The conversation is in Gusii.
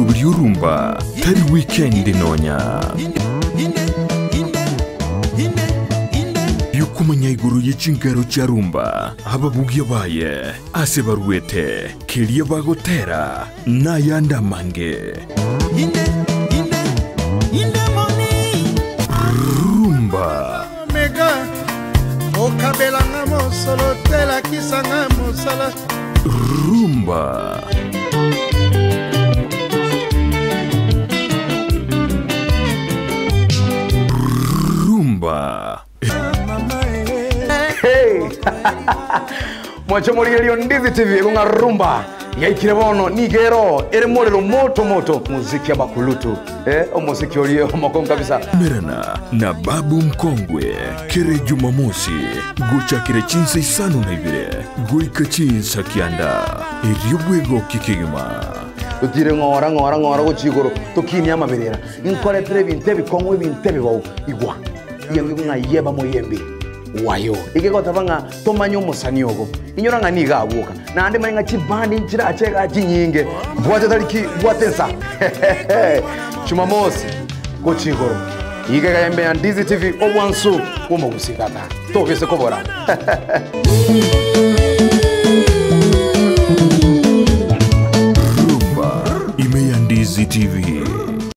Omoroberio Rumba tari weekend nonya. Yokomanya igoro ye chingero chia rumba, ababugia baye, ase baruete, keria bagotera, na ayande amange. Rumba. Mega okabela nga mosolo te lakisa nga mosala. Rumba. Rumba. Hey! Mwanche morigererio Ndizi TV ng'a rumba yaikire bono nigo ero ere morero moto moto muziki abakulutu eh, omosiki orie omokongu kabisa. Merana na Babu Mkongwe kere Jumamosi gochakera chinsa isano na ibere goika chinsa kianda erio bwegokie kegima. Totire ng'ora ng'ora ng'ora gochia igoro tokinie amaberera inkoretere ebinto ebikong'u ebinto ebibao igwa iyambi ng'a yeba moyembi wayo igegoteba ng'a tomanye omosani ogo inyora ng'a nigo agwoka naende manye ng'a chibandi nchirache igaa chinyinge bwate tariki bwate ensa Jumamosi gochia igoro iga iga embe ya Ndizi TV obwansu bw'omogusii tata tobise kobora. Rumba ime ya Ndizi TV.